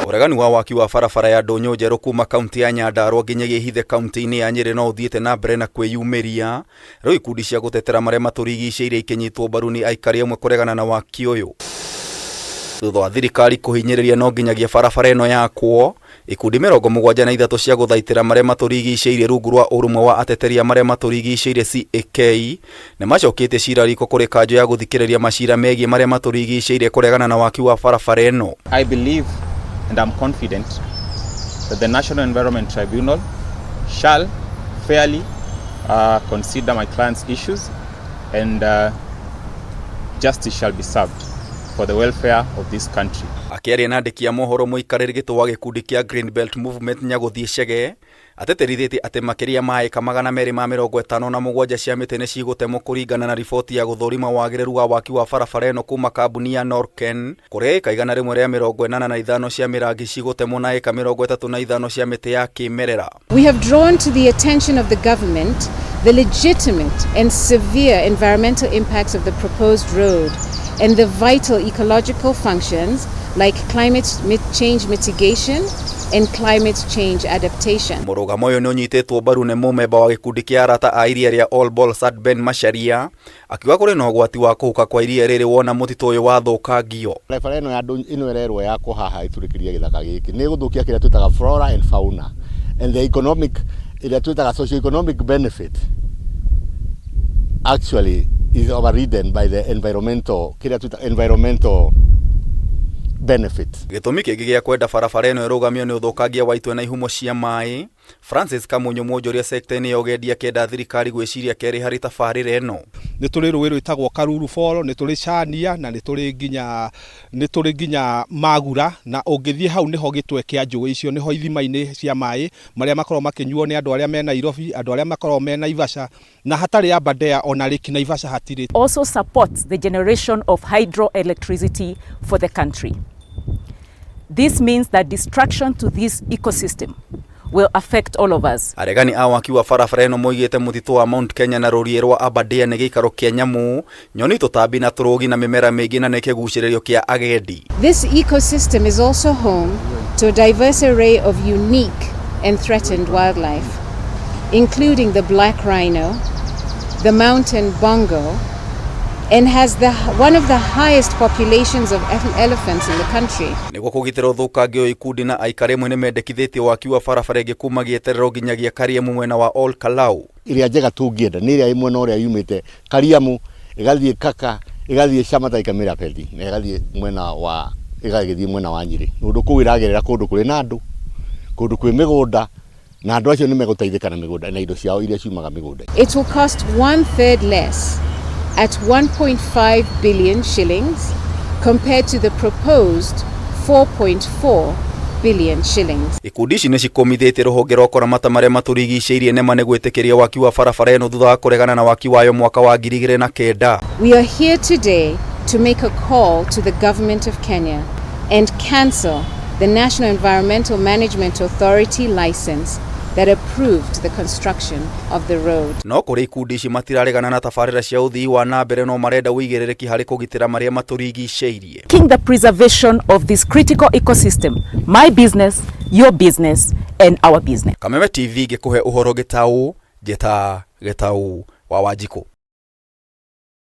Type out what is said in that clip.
Ũregani wa waki wa barabara ya ndũnyũ njerũ kuma kaunti ya Nyandarua nginyagia Ihithe kaunti-inĩ ya Nyĩrĩ no ũthiĩte na mbere na kwĩyumĩria. Rĩu ikundi cia gũtetera marĩa matũrigicĩirie ikĩnyitwo mbaru nĩ aikari amwe kũregana na waki ũyũ. Thutha wa thirikari kũhinyĩrĩria no nginyagia barabara ĩno yakwo, ikundi 73 cia gũthaitĩra marĩa matũrigicĩirie rungu rwa ũrũmwe wa ateteri a marĩa matũrigicĩirie CAK nĩ macokĩtie cira riko kũrĩ kanjũ ya gũthikĩrĩria macira megiĩ marĩa matũrigicĩirie kũregana na waki wa barabara ĩno. I believe and I'm confident that the National Environment Tribunal shall fairly consider my client's issues and justice shall be served for the welfare of this country. Akĩaria na andĩki a mohoro, mũikarĩri gĩtĩ wa gĩkundi kĩa Green Belt Movement Nyagũthiĩ Chege atĩtĩrithĩtie atĩ makĩria ma ĩka 257 cia mĩtĩ nĩ cigũtemwo kũringana na riboti ya gũthũrima wagĩrĩru wa waki wa barabara ĩno kuma kambuni ya Norken, kũrĩa ĩka 185 cia mĩrangi cigũtemwo na ĩka 35 cia mĩtĩ ya kĩmerera. We have drawn to the attention of the government the legitimate and severe environmental impacts of the proposed road and the vital ecological functions like climate change mitigation and climate change adaptation. Mũrũgamo ũyũ nĩ ũnyitĩtwo mbaru nĩ mũmemba wa gĩkundi kĩa arata a iria rĩa Ol Bolsat Ben Macharia, akiuga kũrĩ na ũgwati wa kũhuka kwa iria rĩrĩ wona mũtitũ ũyũ wathũkangio. Barabara ĩno ya ĩno ĩrerwo yakwo haha ĩtũrĩkĩrie gĩthaka gĩkĩ nĩ ĩgũthũkia kĩrĩa twĩtaga flora and fauna and the economic, ĩrĩa twĩtaga socio-economic benefit actually is overridden by the environmental, kĩrĩa twĩtaga environmental benefit. Gĩtũmi kĩngĩ gĩa kwenda barabara ĩno ĩrũgamio nĩ ũthũkangia wa itwe na ihumo cia maĩ. Francis Kamunyu, mwonjoria sekta-inĩ ya ũgendi, akĩenda thirikari gwĩciria kerĩ harĩ tabarĩra ĩno. Nĩ tũrĩ rũĩ rwĩtagwo Karuru Fall, nĩ tũrĩ Chania na nĩ tũrĩ nginya Magura, na ũngĩthiĩ hau nĩho gĩtwe kĩa njũĩ icio, nĩho ithima-inĩ cia maĩ marĩa makoragwo makĩnyuo nĩ andũ arĩa me Nairobi, andũ arĩa makoragwo me Naivasha, na hatarĩ Aberdare ona Lake Naivasha hatirĩ. Also supports the generation of hydroelectricity for the country. This means that destruction to this ecosystem will affect all of us. Aregani a waki wa barabara ĩno moigĩte mũtitũ wa Mount Kenya na rũriĩ rwa Aberdare nĩ gĩikaro kĩa nyamũ, nyoni, tũtambi na tũrũgi na mĩmera mĩingĩ, na nĩ kĩgucĩrĩrio kĩa agendi. This ecosystem is also home to a diverse array of unique and threatened wildlife, including the black rhino, the mountain bongo, and has one of the highest populations of elephants in the country. Nĩguo kũgitĩra ũthũkangia ũyũ, ikundi na aikari amwe nĩ mendekithĩtie waki wa barabara ĩngĩ kuma gĩeterero nginyagia Kariamu mwena wa Ol Kalou. Ĩrĩa njega tũngĩenda nĩ ĩrĩa ĩ mwena ũrĩa yumĩte Kariamu ĩgathiĩ Kaka, ĩgathiĩ Shamata, ĩkamĩra Pethi na ĩgathiĩ mwena wa ĩgagĩthiĩ mwena wa Nyĩrĩ, nĩ ũndũ kũu ĩragerera kũndũ kũrĩ na andũ, kũndũ kwĩ mĩgũnda, na andũ acio nĩ megũteithĩka na mĩgũnda na indo ciao iria ciumaga mĩgũnda. It will cost one third less at 1.5 billion shillings compared to the proposed 4.4 billion shillings. Ikundi ici nĩ cikũmithĩtie rũhonge rwa kũramata marĩa matũrigicĩirie NEMA nĩ gwĩtĩkĩria waki wa barabara ĩno thutha wa kũregana na waki wayo mwaka wa 2009. We are here today to make a call to the government of Kenya and cancel the National Environmental Management Authority license that approved the construction of the road. No kũrĩ ikundi ici matiraregana na tabarĩra cia ũthii wa na mbere, no marenda ũigĩrĩrĩki harĩ kũgitĩra marĩa matũrigicĩirie. Making the preservation of this critical ecosystem my business, your business, and our business. Kameme TV ngĩkũhe ũhoro gĩtaũ, njĩta Gĩtaũ wa Wanjikũ.